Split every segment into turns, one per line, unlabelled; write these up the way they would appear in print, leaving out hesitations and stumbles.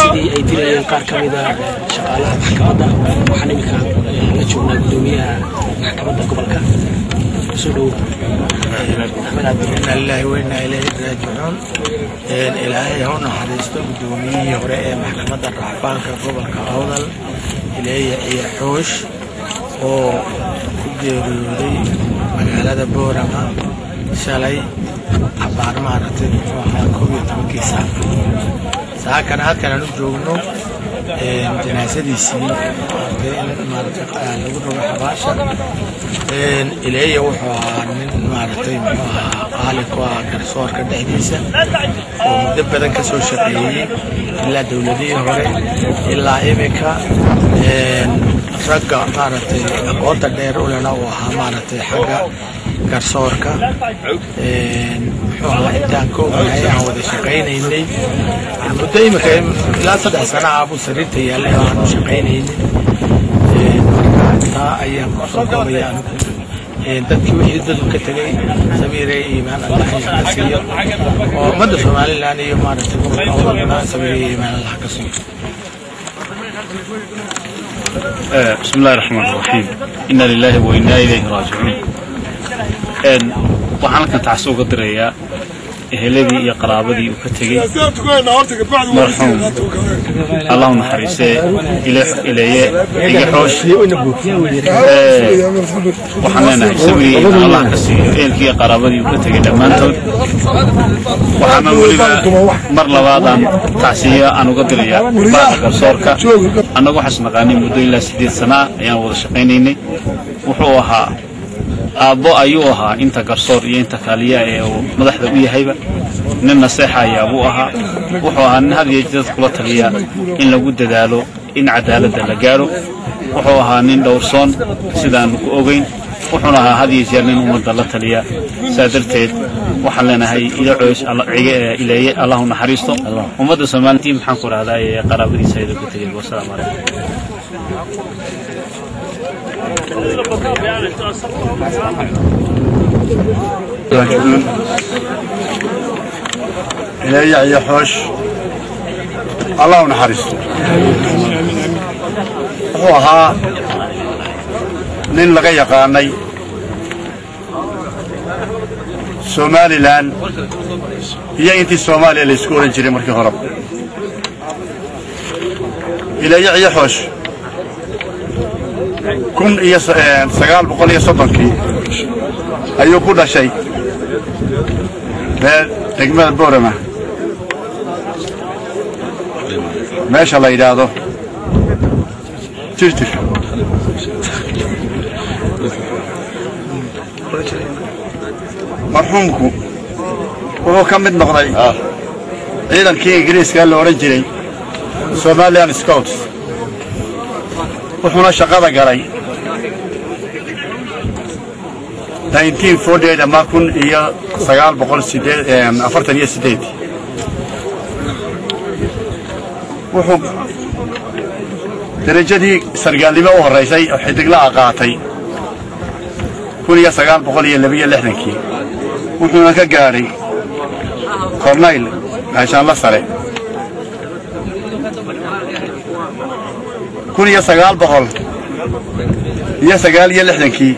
Tacsidii ay dilayeen qaar ka mid a shaqaalaha maxkamadda. Waxaan iminka la joognaa guddoomiyaha maxkamadda gobolka. Kusoo dhowow, Axmed Cabdi.
Inna lillahi wa inna ilayhi raajicuun. Ilaahay ha u naxariisto guddoomiyihii hore ee maxkamadda racfaanka gobolka Awdal, Ileeya iyo Xoosh, oo ku geeriyooday magaalada Boorama shalay cabaar, maaragtay, muxuu ahaa, 11-kii saac. Saakana halkan aan u joogno janaasadiisii, maaragtay, in maaragtay lagu rogo xabaasha. Ileeya wuxuu ahaa nin, maaragtay, muxuu ahaa, qaali ku ah garsoorka dhexdiisa, oo muddo badan ka soo shaqeeyey, ilaa dowladihii hore ilaa iminka. Ragga, maaragtay, aqoonta dheer ulena uu ahaa, maaragtay, xagga garsoorka. Muxuu ahaa, intaan ka ognahay aan wada shaqaynaynay muddo iminka ilaa 3 sana ah buu sariirta yaallay oo aanu shaqaynaynin. Marka taa ayaan kusoo koobaya anigu. Dadkii wixii dadu ka tegay samiire iimaan Allah ka siiyo, oo ummadda Somaliland iyo, maaragtay, gobolka Awdalna samiire iimaan Allah ka siiyo.
بسم الله الرحمن الرحيم، إنا لله وإنا إليه راجعون. Waxaan halkan tacsi uga dirayaa eheladii iyo qaraabadii uu ka tegey marxuum, Allah u naxariisee, Ileeye Iga Xoosh. Waxaan leenahay sabri Allah ka siiyo ehelkii iyo qaraabadii uu ka tegey dhammaantood. Waxaana weliba mar labaadaan tacsiyo aan uga dirayaa baaqa garsoorka. Annagu waxaas naqaanay muddo ilaa 8 sana ayaan wada shaqaynaynay. Wuxuu ahaa aabbo ayuu ahaa inta garsoor iyo inta kaaliya ee uu madaxda u yahayba. Nin naseexa ayaa buu ahaa. Wuxuu ahaa nin had iyo jeer kula taliya in lagu dadaalo in cadaaladda la gaadho. Wuxuu ahaa nin dhowrsoon sidaanu ku ogeyn. Wuxuuna ahaa had iyo jeer nin ummadda la taliya. Saa darteed waxaan leenahay Ileeye Allahu naxariisto. Ummadda Soomaaliya, maxaan ku rahdaa, ee qaraabadiisa ayada ku tegay. Wasalaamu calaykum.
Raajicuun. Ileeya iyo Xoosh Allah u naxariisto. Wuxuu ahaa nin laga yaqaanay Somaliland iyo intii Soomaaliya la isku odhan jiray markii horeba. Ileeya iyo Xoosh 1930-kii ayuu ku dhashay meel degmada Boorama, meesha la yidhaahdo Tirtir. Marxuumku wuxuu ka mid noqday ciidankii Ingiriiska la odhan jiray Somalian Scouts, wuxuuna shaqada galay ama 1948. Wuxuu derajadii sargaalnimo u horraysay oo xidiglaha qaatay 1962-kii, wuxuuna ka gaadhay kornayl gaashaanla sare. 1969-kii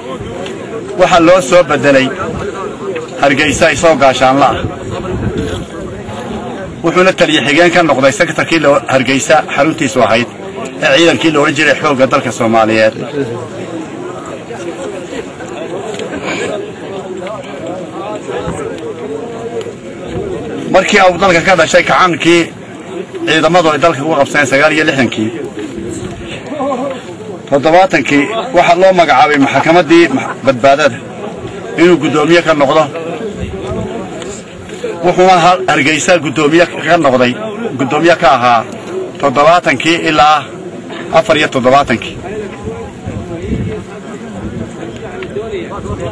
waxaa loo soo beddelay Hargeysa isagoo gaashaanla ah, wuxuuna taliye xigeen ka noqday sektarkii Hargeysa xaruntiisu ahayd ee ciidankii la odhan jiray Xoogga Dalka Soomaaliyeed. Markii uu dalka ka dhashay kacaankii ciidamadu ay dalka ku qabsadeen 69-kii, 70-kii waxaa loo magacaabay maxkamaddii badbaadada inuu guddoomiye ka noqdo, wuxuuna Hargeysa guddoomiye ka noqday, guddoomiye ka ahaa 70-kii ilaa 74-kii.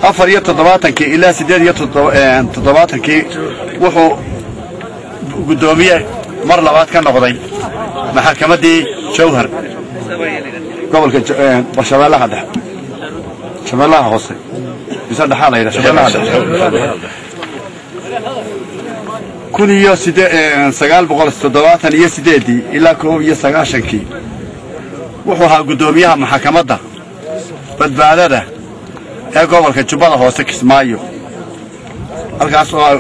74-kii ilaa 78-kii wuxuu guddoomiye mar labaad ka noqday maxkamaddii Jawhar, gobolka Shabeellaha Dhexe, Shabeellaha Hoose mise Dhexaa la yidhaha, Shabeellaha Dhexe. 1978 ilaa 91kii wuxuu ahaa guddoomiyaha maxkamadda badbaadada ee gobolka Jubbada Hoose Kismaayo, halkaas oo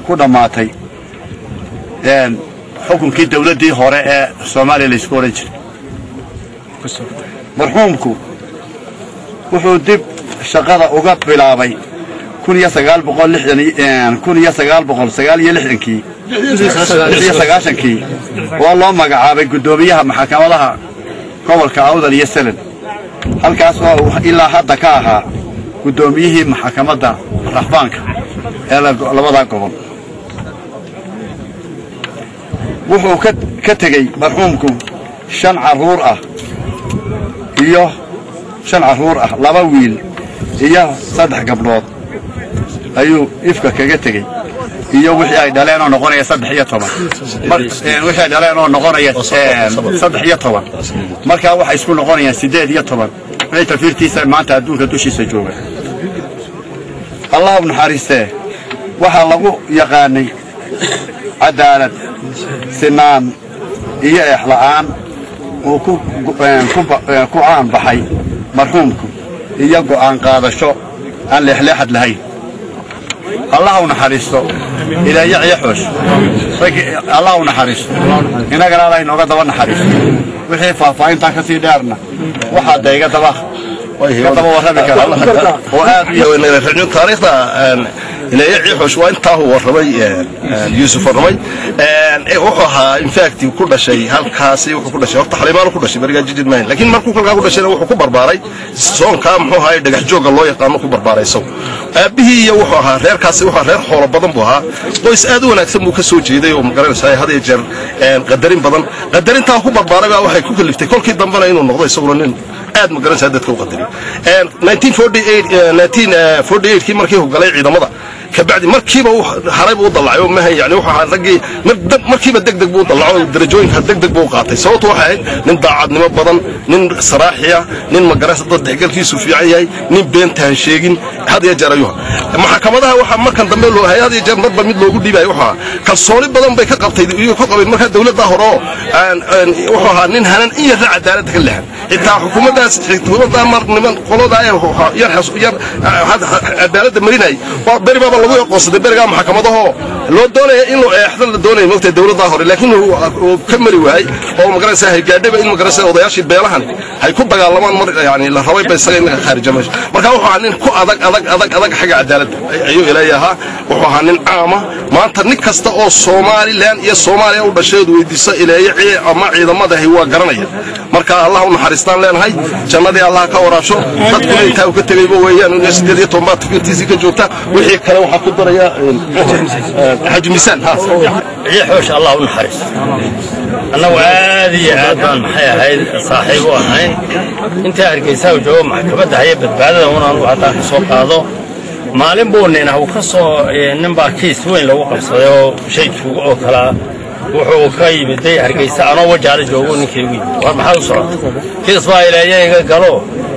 ku dhammaatay xukunkii dawladdii hore ee Soomaaliya la isku odhan jiray. Marxuumku wuxuu dib shaqada uga bilaabay 1996kii 96kii oo loo magacaabay guddoomiyaha maxkamadaha gobolka Awdal iyo Selen, halkaas oo ilaa hadda ka ahaa guddoomiyihii maxkamadda Raxbaanka ee labada gobol. Wuxuu ka tegey marxuumku 5 carruur ah iyo 5 carruur ah, 2 wiil iyo 3 gabdhood ayuu ifka kaga tegey, iyo wixii ay dhaleen oo noqonaya 13, wixii ay dhaleen oo noqonaya 13. Markaa waxay isku noqonayaan 18 wixii tafiirtiisa maanta adduunka dushiisa jooga. Allah u naxariistee, waxaa lagu yaqaanay cadaalad, sinaan iyo eexla'aan uu ku caan baxay marxuumku, iyo go'aan qaadasho aan leexleexad lahayn. Allah u naxariisto Ilaahay Ciixoosh, Allah u naxariisto, inagana Allah inooga daba naxariisto. Wixii faahfaahintaa ka sii dheerna waxaa dayga daba ka daba warrami kara oo aad
u taariikhda Ilaahay Ciixoosh waa intaa uu warramay Yuusuf warramay. Wuxuu ahaa in fact ku dhashay halkaasi, wuxuu ku dhashay horta Xalimaal ku dhashay bariga jidid maayn, laakiin markuu kalkaa ku dhashayna wuxuu ku barbaaray soonka muxuu ahaa dhagax joogga loo yaqaano ku barbaaray isagu. Aabihii iyo wuxuu ahaa reerkaasi, wuxuu reer xoolo badan buu ahaa, qoys aad u wanaagsan buu ka soo jeeday oo magaranaysaa had iyo jeer qadarin badan. Qadarintaa ku barbaaray baa waxay ku kaliftay kolkii dambena inuu noqdo isaguna nin aad magaranaysaa dadka u qadariyo. 1948 kii markii uu galay ciidamada kabacdi markiiba haray buu u dallacay oo mahan, yani wuxuu ahaa raggii markiiba degdeg buu u dallacay oo darajooyinka degdeg buu u qaatay. Sababtu waxay ahayd nin daacadnimo badan, nin saraaxiya, nin magaranaysa dad dexgalkiisu fiican yahay, nin beentaan sheegin had iyo jeer ayuu ahaa. Maxkamadaha waxaa markan dambe loo hayay had iyo jeer marba mid loogu dhiibayo, wuxuu ahaa kalsooni badan bay ka qabtay iyo ka qabay markaa dawladda hore oo wuxuu ahaa nin hanan in yarra cadaaladda ka leexan. Xitaa xukuumaddaas xukuumadda mar niman qolada yar yar cadaaladda marinayay waa beri baaba lagu aqoonsaday berigaa maxkamadaho loo doonaya in loo eexdo la doonaya moogtay dawladda hore, laakiin uu ka mari waayey oo magaranaysaa haygaadhaba in magaranaysaa odayaashii beelahan hay ku dagaalamaan mar yani la rabay ba isaga in laga khaarijo meesha. Marka wuxuu ahaa nin ku adag adag adag adag xagga cadaaladda ayuu Ilaahay ahaa. Wuxuu ahaa nin caama. Maanta nin kasta oo Somaliland iyo Soomaaliya u dhashay weydiisa Ilaahay ama ciidamadahi waa garanaya. Marka Allah u naxariistaan leenahay, jannadii Allah ka waraabsho. Dadkuna intaa uu ka tegayba weeyaan in 18 baad fikirtiisii ka joogta. Wixii kale waxaa ku daraya Xaji Miisaan.
Ciixoosh Allah u naxariisto. Annagu aad iyo aad baan maxay ahayd saaxiib u ahayn intii Hargeysa uu joogo maxkamadda haya badbaadada unaan u haddaan ka soo qaado. Maalin buu nin ah uu ka soo nin baa kiis weyn lagu qabsaday oo shay tuugo oo kala wuxuu ka yimiday Hargeysa anoo wajaale joogo ninkii ugu yimid, war maxaa u socota kiis baa Ilaahay iga galo,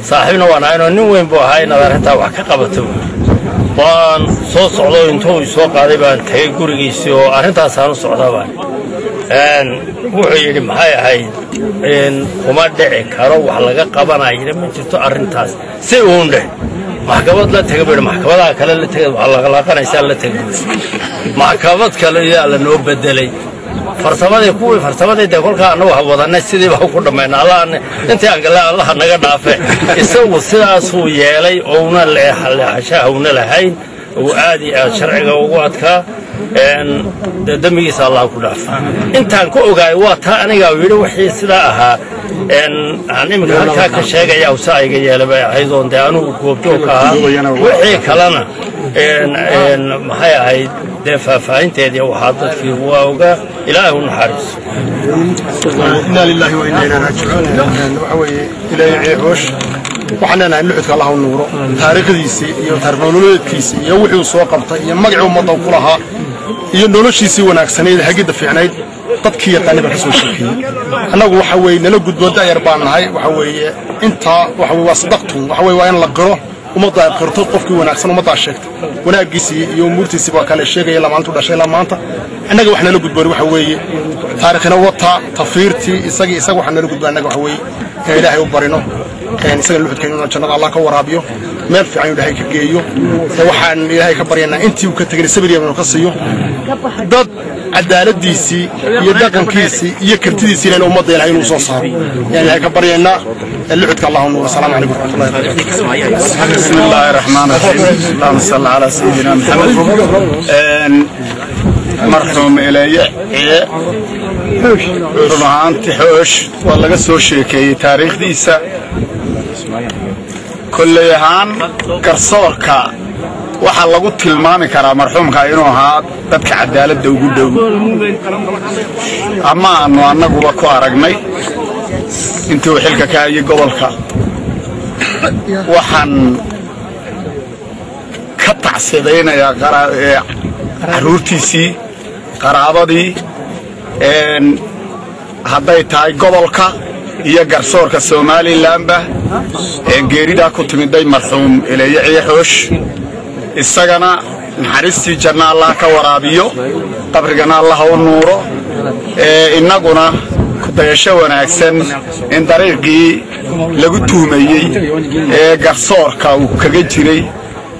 saaxiibna waan ahayn oo nin weyn buu ahaa inaad arrintaa wax ka qabato. Waan soo socdo intuu soo qaaday baan tagay gurigiisii oo arrintaasaan u socdaa baan. Wuxuu yidhi maxay ahayd kuma dhici karo, wax laga qabanayna ma jirto arrintaas, si uun dheh maxkamad la taga buu yidhi, maxkamadaha kale la taga, wax laqalaqanaysaa la taga buu yidhi. Maxkamad kale yaa la noo bedelay farsamadii kuwii farsamadii dee kolkaa annagu ha wadanay sidii baa ku dhammayna, Allah intii aan gallay Allah naga dhaafe. Isagu sidaasuu yeelay ouna leexashaha una lahayn, uu aad iyo aad sharciga ugu adkaa, dembigiisa Allah ku dhaaf. Intaan ku ogaay waa taa aniga uu yidhi wixii sidaa ahaa aan iminka halkaa ka sheegaya awsa iga yeelay bay ahayd oon dee anugu goobjoog ka ahaa. Wixii kalena maxay ahayd dee faahfaahinteedii waxaa dadkii waa ogaa. Ilaahay u naxariiso.
Inaa lilaahi wa inaa ilaihi raajicuun. Waxa weeye Ilaahay Ciixoosh waxaan leenahay luxudka Allah u nuuro, taariikhdiisii iyo taariikh nololeedkiisii iyo wixii uu soo qabtay iyo magacii ummadda ku lahaa iyo noloshiisii wanaagsanayd hagidda fiicnayd dadkii yaqaanay baa ka soo sheekeeyey. Annagu waxa weeye nala gudboon da'yar baan nahay, waxa weeye intaa waxa weye waa sadaqtun, waxa weye waa in la qiro Ummadda ay qirto qofkii wanaagsan, ummaddaa sheegtay wanaaggiisii iyo umuurtiisii baa kale sheegaya ilaa maalintu dhashay ilaa maanta. Annaga wax nala gudboon waxa weeye taariikhina wataa tafiirtii isagii isaga waxa nala gudboon annaga waxa weeye inaan Ilaahay u barino, isaga luxudka inuu jannada Allah ka waraabiyo, meel fiican inuu Ilaahay ka geeyo. Waxaan Ilaahay ka baryanaa intii uu ka tegay sabir inuu ka siiyo, dad cadaaladiisii iyo dhaqankiisii iyo kartidiisii ilaahay ummadda Ilaahay inuu soo saaro yaan Ilaahay ka baryanaa. Luxudka Allah nuur. Assalaamu calaykum waraxmatullahi wabarakaatuh.
بسم الله الرحمن الرحيم، اللهم صل على سيدنا محمد. Marxuum Eleeye Ciye run ahaanti Xoosh waa laga soo sheekeeyey taariikhdiisa. Kolley ahaan garsoorka waxaa lagu tilmaami karaa marxuumka inuu ahaa dadka cadaaladda ugu dhow, ama aanu annaguba ku aragnay intuu xilka ka hayay gobolka. Waxaan ka tacsidaynayaa carruurtiisii, qaraabadii, hadday tahay gobolka iyo garsoorka Somalilanba geeridaa ku timiday marxuum Eleeye Ciye Xoosh. Isagana naxariistii janna Allah ka waraabiyo, qabrigana Allah u nuuro, innaguna kudayasho wanaagsan in dariiqii lagu tuhmayey ee garsoorka uu kaga jiray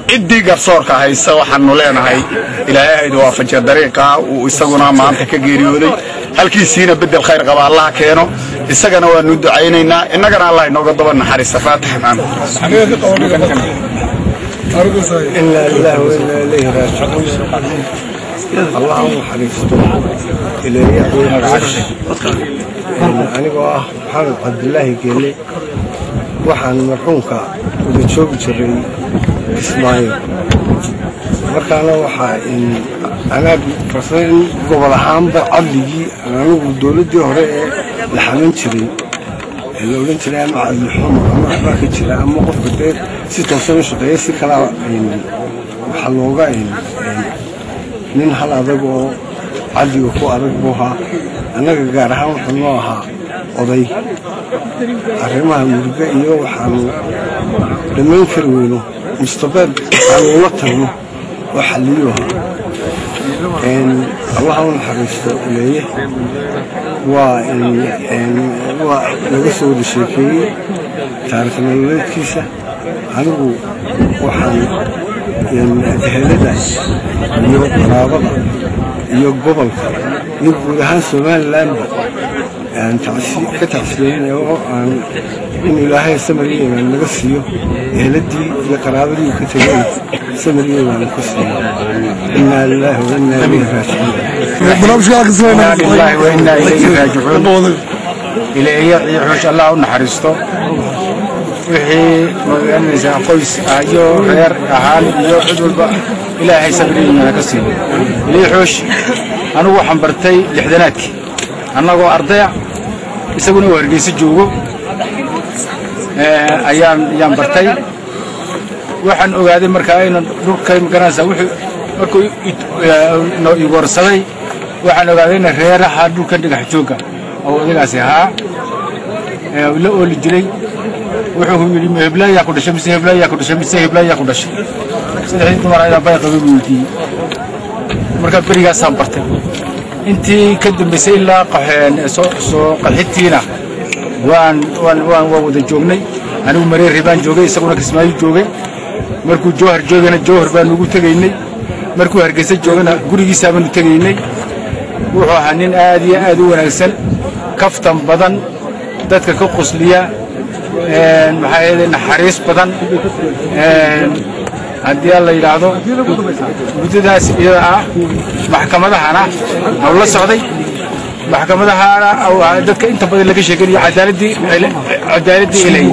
ciddii garsoorka haysa waxaanu leenahay Ilaahay haydu waafajiya dariiqa uu isaguna maanta ka geeriyooday, halkiisiina beddel khayr qaba Allaha keeno. Isagana waanu ducaynaynaa, innagana Allah inooga daba naxariista. Faatax maxamed.
إنا لله وإنا إليه راجعون. Allah u naxariisto Ilaaya Xoosh. Anigoo ah Maxamed Cabdilaahi Geele, waxaan marxuumka wada joogi jiray Kismaayo. Markaana waxaa anaa farsay in gobol ahaanba cadligii anigu dowladdii hore ee la xaman jiray ee la odhan jiray ama cadli xumo ama waxbaa ka jira ama qofka dee si toosan u shaqeeya si kalaa waxaa looga nin hal adag oo cadliga ku adag buu ahaa. Annaga gaar ahaan wuxuu noo ahaa oday arrimaha murge iyo waxaanu dhammayn kari weyno mustabeed aanu ula tagno oo xalliyuu ahaa. Allah u naxariisto Uleeye. Waa laga soo wada sheekeeyey taarikh nololeedkiisa. Anigu waxaan ehelada iyo qaraabada iyo gobolka iyo guud ahaan Somalilandba aan ka tacsiyeynaya oo aan in Ilaahay samir iyo iimaan naga siiyo, eheladii iyo qaraabadii uu ka tegay samir iyo iimaan ka siiyo. Inaa lilaahi wa inaa ilayhi raajicuun.
Inaa lilaahi wa inaa ilayhi raajicuun. Ilaaya Ciye Xoosh Allah u naxariisto. Wixii magaranaysaa qoys ah iyo reer ahaan iyo cid walba Ilaahay sabriina ka siiyo. Ilaahay Xoosh anigu waxaan bartay 60-aadkii annagoo ardaya, isaguna uu Hargeysa joogo ayaan bartay. Waxaan ogaaday markaa inaan dhulkay magaranaysaa wuxuu markuu noo igoorsaday, waxaan ogaaday in reeraha dhulka dhagax joogga oo odagaasi ahaa la ooli jiray. Wuxuu yidhi hebla ayaa ku dhashay mise hebla ayaa ku dhashay mise hebla ayaa ku dhashay, saddexdii dumar ayaa bay qabay buu weydiiyey. Markaa berigaasaan bartay. Intii ka dambaysay ilaa qaxeen soo qaxitiina waan waan waan waan wada joognay. Anigu Mareeri baan joogay, isaguna Kismaayo joogay. Markuu Jowhar joogana Jowhar baan ugu tegaynay, markuu Hargeysa joogana gurigiisaa baanu tegaynay. Wuxuu ahaa nin aad iyo aad u wanaagsan, kaftan badan, dadka ka qosliya, maxaa yeelay naxariis badan. Haddii alla yidhaahdo muddadaas iyada ah maxkamadahana aw la socday, maxkamadahana dadka inta badan laga sheeganayo cadaaladii ilay.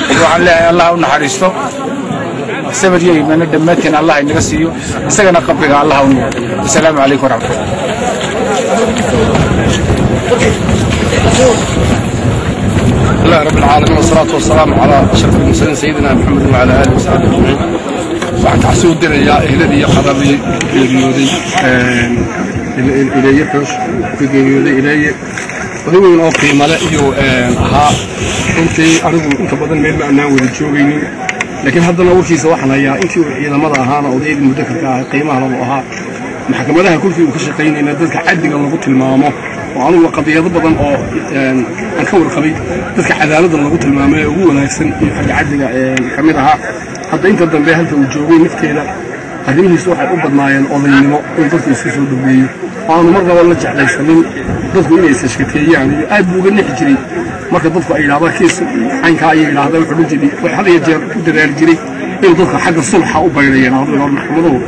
Waxaan leeyahay Allah u naxariisto, samad iyo iimaano dhammaantiin Allah inaga siiyo, isagana qabriga Allah u nuuro. Asalaamu calaykum waraxmatullah.
لله رب العالمين، والصلاة والسلام على أشرف المرسلين سيدنا محمد وعلى آله وصحبه أجمعين. Waxaan tacsi u dirayaa ehladii iyo qaraabadii geeriyooday Ileeye Xoosh ka geeriyooday Ileeye.
Oday weyn oo qiimo leh iyo ahaa runtii. Anigu inta badan meel ma annaan wada joogaynin, laakiin haddana warkiisa waxaan hayaa intii uu ciidamada ahaana odaydii mudakarka ah qiimaha labu ahaa. Maxkamadaha kolkii uu ka shaqaynayna dadka cadliga lagu tilmaamo oo anugu qadiyado badan oo aan ka warqabay, dadka cadaaladda lagu tilmaamo ee ugu wanaagsan iyo xagga cadliga ka mid ahaa. Hadda inta dambe halka uu joogay nafteeda arrimihiisu waxay u badnaayeen odaynimo in dadku isku soo dhoweeyo, aanu marnaba la jeclaysanin dadku inay isashkateeyaan, iyo aad buu uga nixi jiray marka dadku ay yidhahdaan kiis caynkaa ayay yidhahdaan. Wuxuu odhan jiray, had iyo jeer ku dadaali jiray inuu dadka xagga sulxa u bayra, yidhaahdo hor maxkamaduhu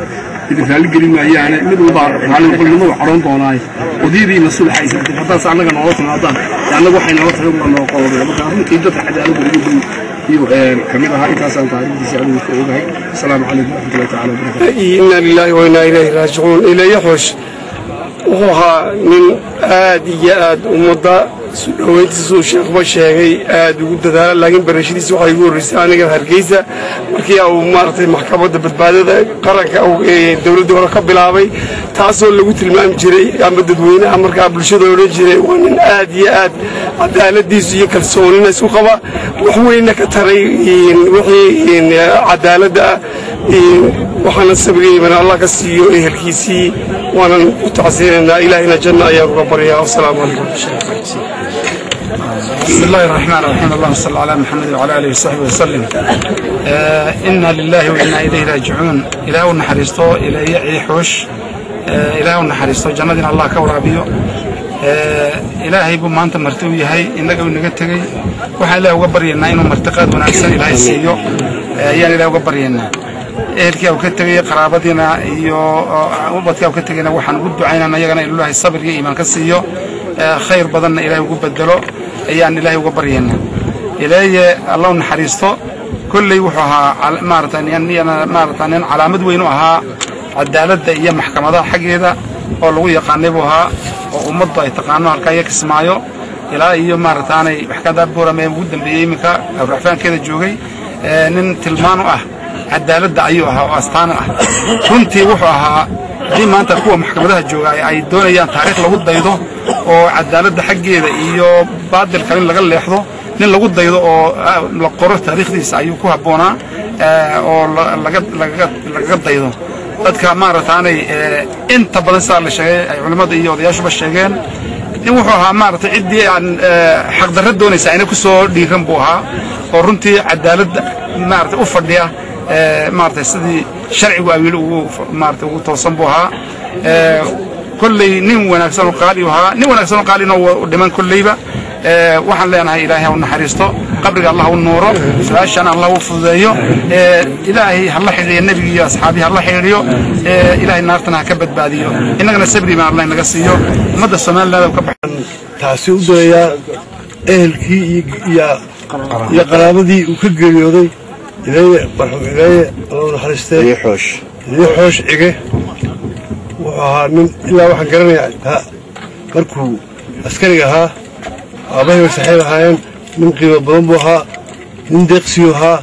idin raalli gelin maayaane, mid walbaa raalli noqon, midna wuu cadhoon doonaaye, odayadiina sulxa isagtay haddaas annaga noola timaadaan, annaga waxay noola tahay unbaa noo qodobe. Marka runtii dadka cadaaladda ugu dhow iyo ka mid ahaa. Intaasaan taariikhdiisa anigu ka ogahay. Asalaamu calaykum waraxmatullahi tacala wabarakatu.
Inna lillahi wa inna ilayhi raajicuun. Ileeya Xoosh wuxuu ahaa nin aad iyo aad ummadda isu dhoweyntiisuu sheekhuba sheegay aad ugu dadaala, laakiin barashadiisa waxay ugu horreysay aniga Hargeysa markii uu maaragtay maxkamadda badbaadada qaranka dowladda hore ka bilaabay, taasoo lagu tilmaami jiray ama dadweynaha markaa bulshada odhan jiray waa nin aad iyo aad cadaaladiisu iyo kalsoonina isku qaba, wax weynna ka taray wixii cadaaladda ah. Waxaana sabriyeymana Allah ka siiyo ehelkiisii, waanan u tacsiyanaynaa, Ilaahayna janno ayaan uga baryaa. Wasalaamu calaykum.
بسم الله الرحمن الرحيم، اللهم صل على محمد وعلى اله وصحبه وسلم. إنا لله وإنا إليه راجعون. إله نحرسته إلى حوش، إله نحرسته، جنة الله كورابيو. Ilaahay buu maanta marti u yahay, innaga uu naga tegey. Waxaan Ilahay uga baryaynaa inuu martiqaad wanaagsan Ilaahay siiyo ayaan Ilahay uga baryaynaa. Ehelkii uu ka tegay, qaraabadiina iyo ubadkii uu ka tegayna waxaan ugu ducaynana iyagana inuu Ilaahay sabir iyo iimaan ka siiyo, khayr badanna Ilaahay ugu bedelo ayaan Ilaahay uga baryaynaa. Ilaaye Allah u naxariisto. Kolley wuxuu ahaa maarata maarata nin calaamad weyn u ahaa cadaaladda iyo maxkamadaha xaggeeda oo lagu yaqaanay buu ahaa, oo ummaddu ay taqaano halkaa iyo Kismaayo ilaa iyo maarataanay maxkamadda Buurame ugu dambeeyey iminka racfaankeeda joogay. Nin tilmaan u ah cadaaladda ayuu ahaa oo astaan ah. Runtii wuxuu ahaa haddii maanta kuwa maxkamadaha jooga ay doonayaan taariikh lagu daydo oo cadaaladda xaggeeda iyo baadilka in laga leexdo, nin lagu daydo oo la qoro taariikhdiisa ayuu ku habboonaa oo lagaga daydo dadka maarataanay. Inta badan sidaa la sheegay ay culimmada iyo odayaashuba sheegeen, nin wuxuu ahaa maaragtay ciddii aan xaqdarro doonaysa ayna ku soo dhiiran buu ahaa, oo runtii cadaaladda maaragtay u fadhiya, maaragtay sidii sharcigu awiil ugu maaragtay ugu toosan buu ahaa. Kolley nin wanaagsan oo qaali u ahaa, nin wanaagsan oo qaalina u dhiman. Kolleyba waxaan leenahay Ilaahay ha u naxariisto, qabriga Allah u nuuro, su-aashana Allah u fududeeyo, Ilaahay ha la xidhiiyo nebiga iyo asxaabihi ha la xidhiiyo, Ilaahay naartana ha ka badbaadiyo, innagana sabri baan Allah naga siiyo ummadda Somaliland ka
baxan. Taasi u dirayaa ehelkii iyo qaraabadii uu ka geeriyooday Ileeye, marxuum Ileeye, Allah u naxariistee, Xoosh Xoosh Cige. Wuxuu ahaa nin ilaa waxaan garanayaa markuu askariga ahaa, aabbahay bay saxiib ahaayeen. Nin qiimo badan buu ahaa, nin deeqsiyu ahaa,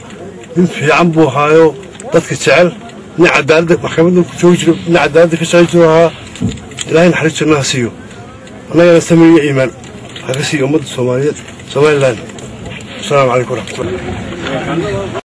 nin fiican buu ahaayo dadka jecel, nin cadaaladda maxkamadda ku joogi jiro, nin cadaaladda ka shaqayn jiru ahaa. Ilaahay naxariis jannaha siiyo, annagana samir iyo iimaan ha ka siiyo ummadda Soomaaliyeed, Somaliland. Asalaamu calaykum waraxmatullah.